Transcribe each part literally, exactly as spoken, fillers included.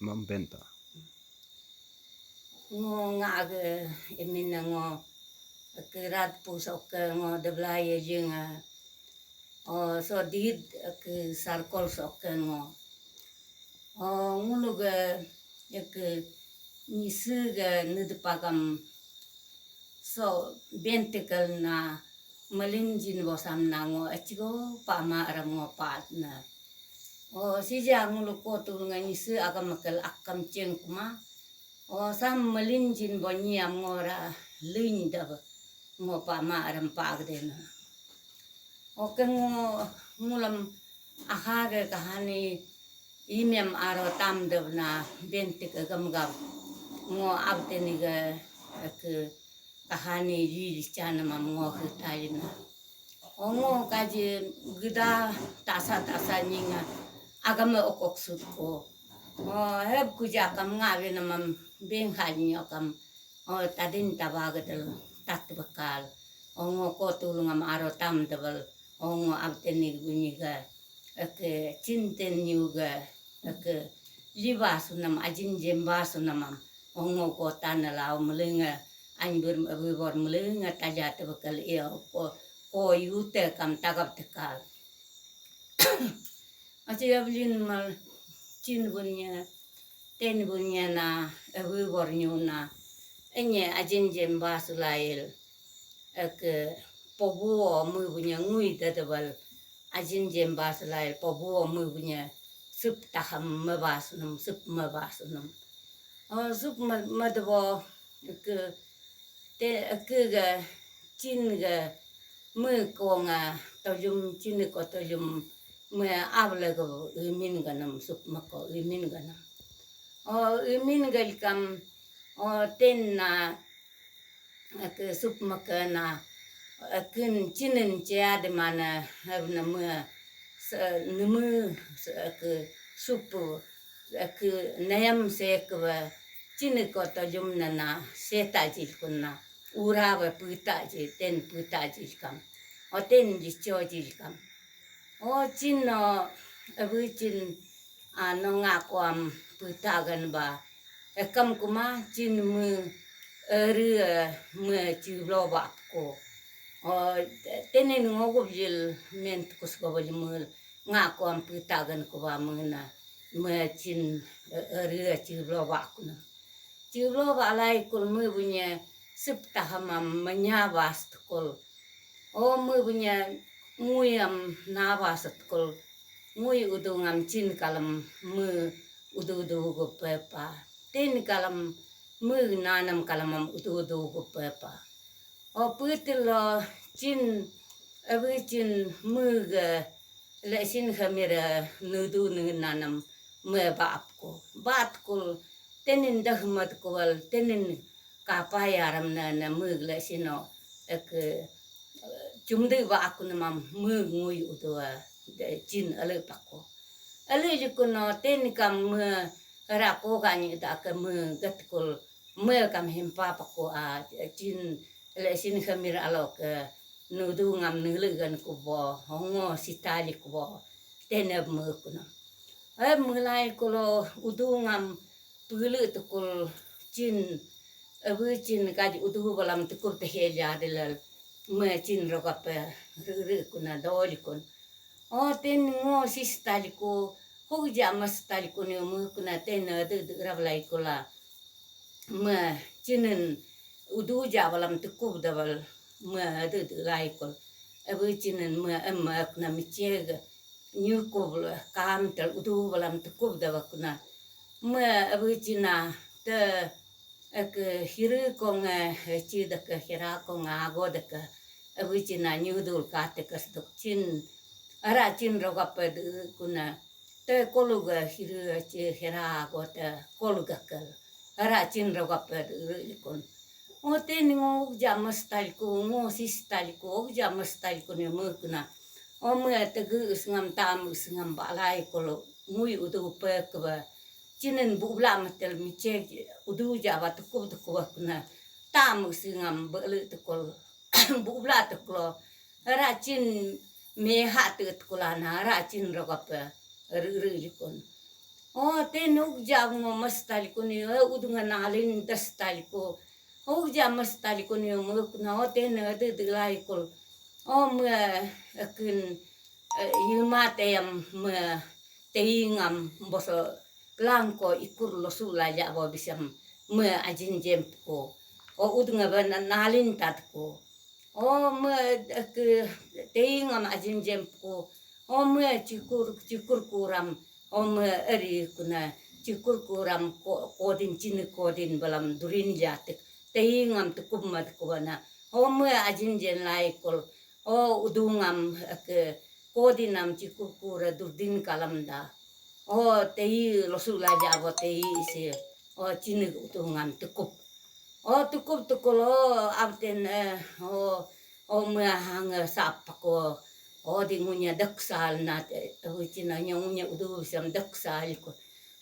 Mambenta. Ngo nga age emin na ngo ke Ratpu soke ngo Debla ye jing, o so dit ke Sarkol soke ngo. O ngulu ge ke Nyishi ge nudpagam so bentekal na malin jin bosam na ngo achigo pama aram ngo pat na. O sija ngulu kotul nga Nyishi agam akal akam cheng kuma. O sam malin jin bo nyiam ngo ra lin dab ngo pama aram pagde na. Oke ngo ngulam aha ge kahani imem aro tam dab na bentik agam gam ngo abteni ge ke kahani ji chanamam ngo hutaina. Ongo kaji geda tasa tasa nyinga agama okok sutko. O heb kuja kam ngawe namam beng hal nyo kam. O tadin taba gedel tat bekal. Ongo ko tulungam aro tam debel. Ongo abteni gunyiga. Eke chinten nyuga. Eke liba sunam ajin jemba sunamam. Ongo ko tana lau melenga. Anbur abibor melenga taja tebekal iyo ko ko yute kam tagap tekal. Achi ablin mal chin bunya, ten bunya na, abu bornyu na, enye ajin jemba sulail, eke pobuo mu bunya ngui dadabal, ajin jemba sulail pobuo mu bunya sup taham meba sunum, sup meba sunum. O sup me-, medabo, eke te eke ga chin ga me ko nga tojum chin ko tojum me able ga imin ganam sup me ko imin ganam. O imin gal kam o ten na eke sup me ke na eken chinin chea de mana hebna me se neme se eke sup eke nayam se ke ba chini ko tojum nana seta jil kuna ura ba puta ji ten puta jil kam. O ten ji cho jil kam. O chin no abu chin ano nga koam puta gan ba. Ekam kuma chin me eri me chiblo ba ko. O tenin ngogup jil men tukus ko bali mul nga koam puta gan ko ba mena me chin eri chiblo ba kuna. Chiblo ba lai kul me bunye sip tahamam menya bas tukul. O me bunye nguyam na bas tukul. Ngui udu ngam chin kalam me udu udu gu pepa. Ten kalam me nanam kalamam udu udu gu pepa. O putil lo chin abu chin me ga le sin khamira nudu nu nanam me baap ko. Baat kul tenin dah mat kual tenin kapa yaram na na me le sino ek chumde ba aku namam me ngui udu chin ale pako. Ale jikuno ten kam me ra ko ga ni da ke me gatkul me kam himpa pako a chin le sin khamir alok nudu ngam nulu gan kubo hongo sitali kubo teneb me kuno. Eb mulai kulo udu ngam pulu tukul chin abu chin kaji udu balam tukul tehe jadi lal me chin rogape ruru kuna doli kun. O ten ngo sis taliku, hugja mas taliku ni mu kuna ten de de rablai kula. Me chinen udu ja balam tukub dabal me de de lai kul. Abu chinen me em me kuna micheg nyukub kam tel udu balam tukub dabal kuna. Me abu china te Eke hiri kong, eh, chi deke hira kong ago deke. Abu china nyudul kate kes dok chin. Ara chin roga pe de kuna. Te kolu ge hiri chi hira ago te kolu ge kel. Ara chin roga pe de kun. O te ni ngo ugja mas taliku, ngo sis taliku, ugja mas taliku ni me kuna. O me te ge usngam tam usngam balai kolu ngui udu pe ke ba. Chinen bubla matel miche udu ja ba tuku tuku ba kuna. Tam singam bele tukul bubla tuklo. Rachin meha te tukula na rachin rogape ru ru jikun. O, ten ugja ngo mas tali kuni, eh, udunga nalin das tali ko. Ugja mas tali kuni, muk na, o, ten adu dulai kul. O, me, akin, eh, yuma teyam, me, teyingam, boso, langko ikur losu laja bo bisam, me, ajin jemp ko. O, udunga ba na-, nalin tat ko. O, me, eh, ke, teing am ajin jem ko. O, me, cikur, cikur kuram. O, me, eri kuna, cikur kuram ko, kodin, cini kodin balam durin jatik. Teing am tukum mat kubana. O, me, ajin jen lai kol. O, udung am, eh, ke, kodin am cikur kura durdin kalam da. O, tei losu laja bo tei isi. O, cini udung am tukup. O, tukup tukul, o, abten, eh, o, o, mea hang, eh, sapa ko. O, di ngunya deksal na, eh, hucina nya ngunya udu sam deksal ko.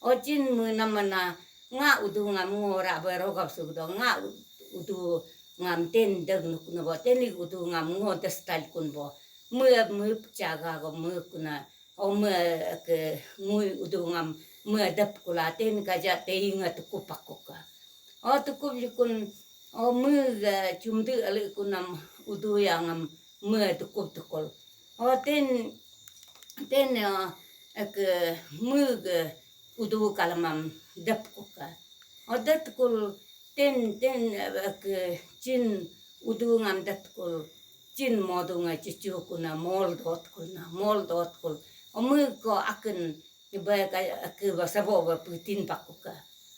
O, cin mena mana nga udu ngam ngora berogap sugdo, nga u-, udu ngam ten deg nuk nebo, teni udu ngam ngo destal kun bo. Mea, mea pcaga go mea kuna. O, mea ke ngui udu ngam mea dep kula ten kaja tei nga tukup pakuka. O, tukup likun, o, mea ga cumdu ali kunam udu yang ngam mea tukup tukul. O, ten, ten, eh, ke mea ga udu kalamam dep kuka. O, dep kul ten, ten, eh, ke cin udu ngam dep kul. Cin modunga cucu kuna mol dot kuna, mol dot kul. O, mea ko akin ba ka, ke ba sabo ba putin pakuka.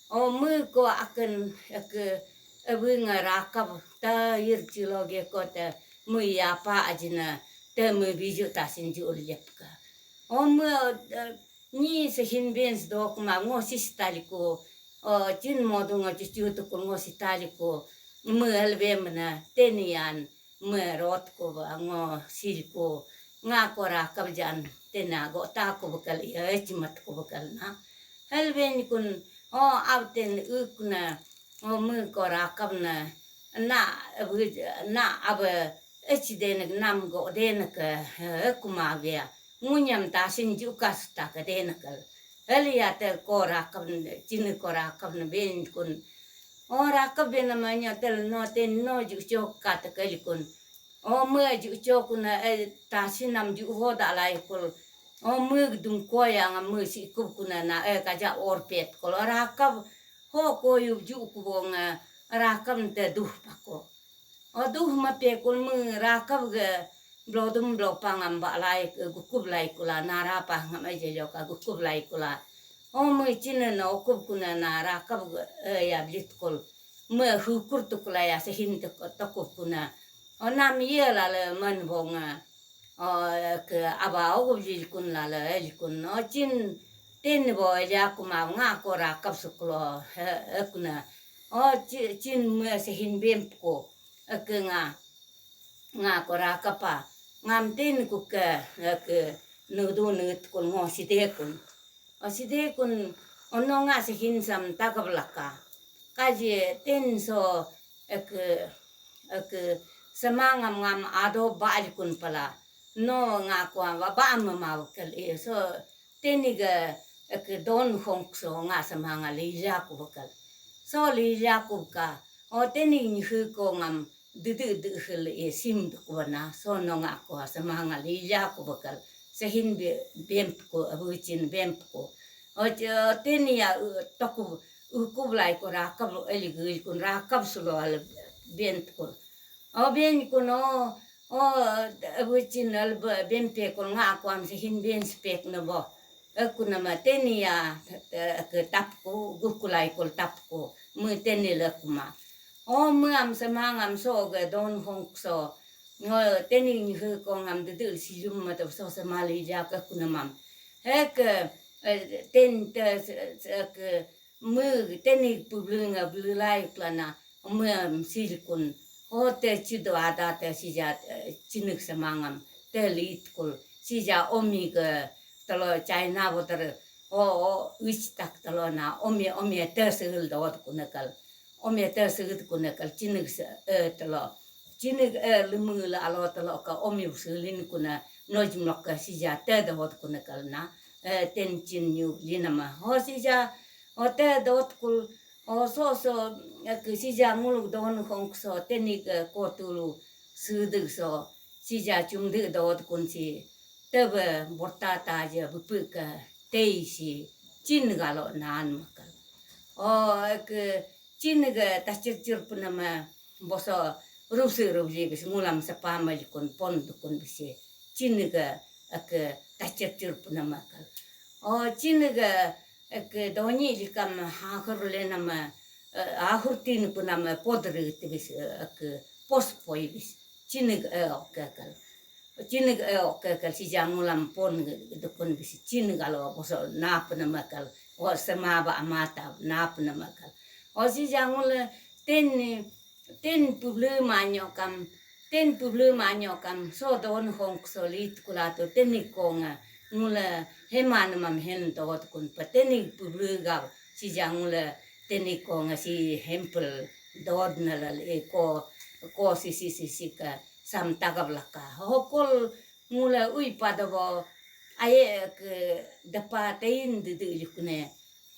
O, mea ko akin ke abinga rakap ta yir cilo ge ko ta mea yapa ajina ta mea biju tasin ju ulyapka. O, mea, eh, ni sehin bens dok ma ngo sis tali ko. O, cin modunga cucu tukul ngo si tali ko. Mea albe mena tenian. Mea rot ko ba ngo sil ko, nga ko rakap jan tena go ta ko bekal iya cimat ko bekal na. Hel ben kun, o, abten ukna, o, mea ko rakap na, na, abu, na, abu, eci denek nam go denek, eh, kuma bia. Ngunyam tasin juka suta ka denekal. Hel ya te ko rakap, cini ko rakap na ben kun. O, rakap ben nama nya tel no ten no ju cok kata kali kun. O, mea ju cok kuna, eh, tasinam ju ho da lai kul. O, mea dung ko yang mea si kup kuna na, eh, kaja or pet kul. Rakap ho ko yu ju kubong, eh, rakap te duh pako. O, duh ma pekul mea rakap ge blodum blopang am ba lai, eh, gukup lai kula, nara pa ngam aja joka gukup lai kula. O, mea cina no kup kuna na rakap ge, eh, ya blit kul. Mea hukur tukula ya sehin tuk-, tukup kuna. O, nam ye lale man bonga. O, ke aba ogu likun lale likun. O, cin ten bo ya kuma nga ko rakap suklo, he, he kuna. O, ci-, cin mea sehin bemp ko. Eke nga, nga ko rakapa, ngam ten ku ke, eke nudu nut kul ngo side kun. O, side kun, ono nga sehin sam takap laka. Kaji ten so, eke, eke semangam ngam ado ba alikun pala. No nga ko ba, ba mama kel e so, teni ga, eke don hong so nga semanga lila ku bakal. So lila ku ka. O, teni nyihu ko ngam dudu duhul e sim dukwana. So no nga ko semanga lila ku bakal. Sehin be-, bemp ko, abucin bemp ko. O, ce-, teni ya, eh, toku, ukub lai ko rakap, eli gul kun rakap sulo al bent ko. O, ben kun o, o, abucin al be-, bempe ko nga ko am sehin ben spek no bo. Aku nama teni ya, eh, ke tapku, gukulai kul tapku, mea teni le kuma. O, mea am semangam so ge don hong so. Ngo teni nyihu ko ngam dudu sijum mata so semali ja ke kunamam. He ke, eh, ten te se, se ke mea teni publi nga blu lai klana, mea am silikun. O, te cido ada te sija, eh, cinik semangam, te litkul, sija omi ke telo China boter, o, o, ich tak telo na, omi, omi te segel dot kunekal. Omi te segel kunekal, cinik se, eh, telo. Cinik, eh, lemul alo telo ka omi selin kuna, noj mlok ka sija te dot kunekal na. eh, ten chin nyu linama. Ho sija, ho te dot kul, ho so so, eh, ke sija nguluk don hong so, tenik, eh, kotulu suduk so, sija chumduk dot kun si, tebe borta taja bupuk ke tei si, chin galo nan makal. O, eh, ke chin ga tachir chir punama, boso rupsi rupsi bis ngulam sapa malikun pon dukun bisi. Chin ga, eh, ke tachir chir punama kal. O, chin ga, eh, ke donyi likam hahur le nama, eh, ahur tin punama podri tibis, eh, ke pos poi bis. Chin ga, eh, oke kal. Chin ga, eh, oke kal sija ngulam pon dukun bisi. Chin galo boso nap nama kal. O, sema ba amata nap nama kal. O, sija ngule ten ni, ten publu manyo kam, ten publu manyo kam, so don hong so lit kulato, ten ni konga, ngule heman mam hen dot kun pa, ten ni publu ga, sija ngule, ten ni konga si hempel dot nalal e ko, ko si si si si ka, sam tagap laka. Hokol ngule ui padabo, aye ke depa tein dede yukne.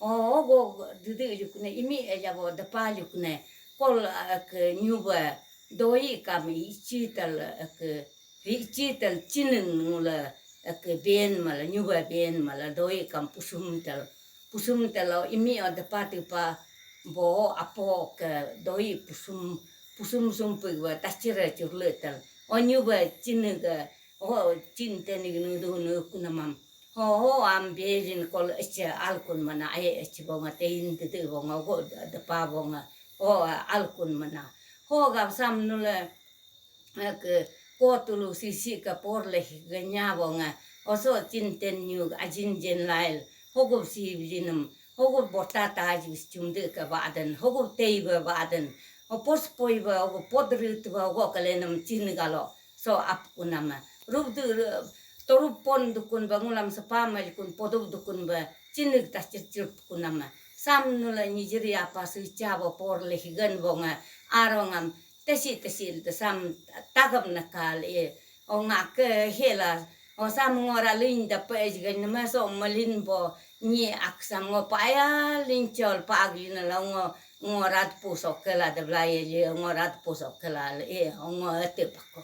O, ogo dede yukne, imi ejabo depa yukne. Kol, eh, ke nyuba doi kam ichital, eh, ke ichital chinin ngula, eh, ke ben mala, nyuba ben mala, doi kam pusum tal. Pusum tal o imi o depa tipa bo apo ke doi pusum, pusum sumpi wa tachira churle tal. O nyuba chiniga, o chin tenik nudu nukunamam. Ho, ho, am bejin kol eche alkun mana, aye eche bonga, tein tete bonga, go depa bonga, ho, alkun mana. Ho gap sam nule, eh, ke, ko tulu sisi ke por leh genya bonga. Oso chin ten nyu ajin jen lail. Hogup si jinum, hogup bota taj bis chumde ke baden, hogup tei be baden. Ho pos poi be, hogup podrit be, hogup kalenum chin galo. So ap kunama. Rup du, torup pon dukun ba ngulam sepa malikun podup dukun ba chinik ta chirchir kunama. Sam nula nijiri apa suicha ba por lehigan bonga arongam tesi tesi te sam tagam nakal e. O ngak hela, o sam ngora lin da pe jigan nama so malin bo ni aksam ngo paya lin chol pa aglin la ngo, ngo rat pusok kela de blai li ngo rat pusok kela e ngo ete pako.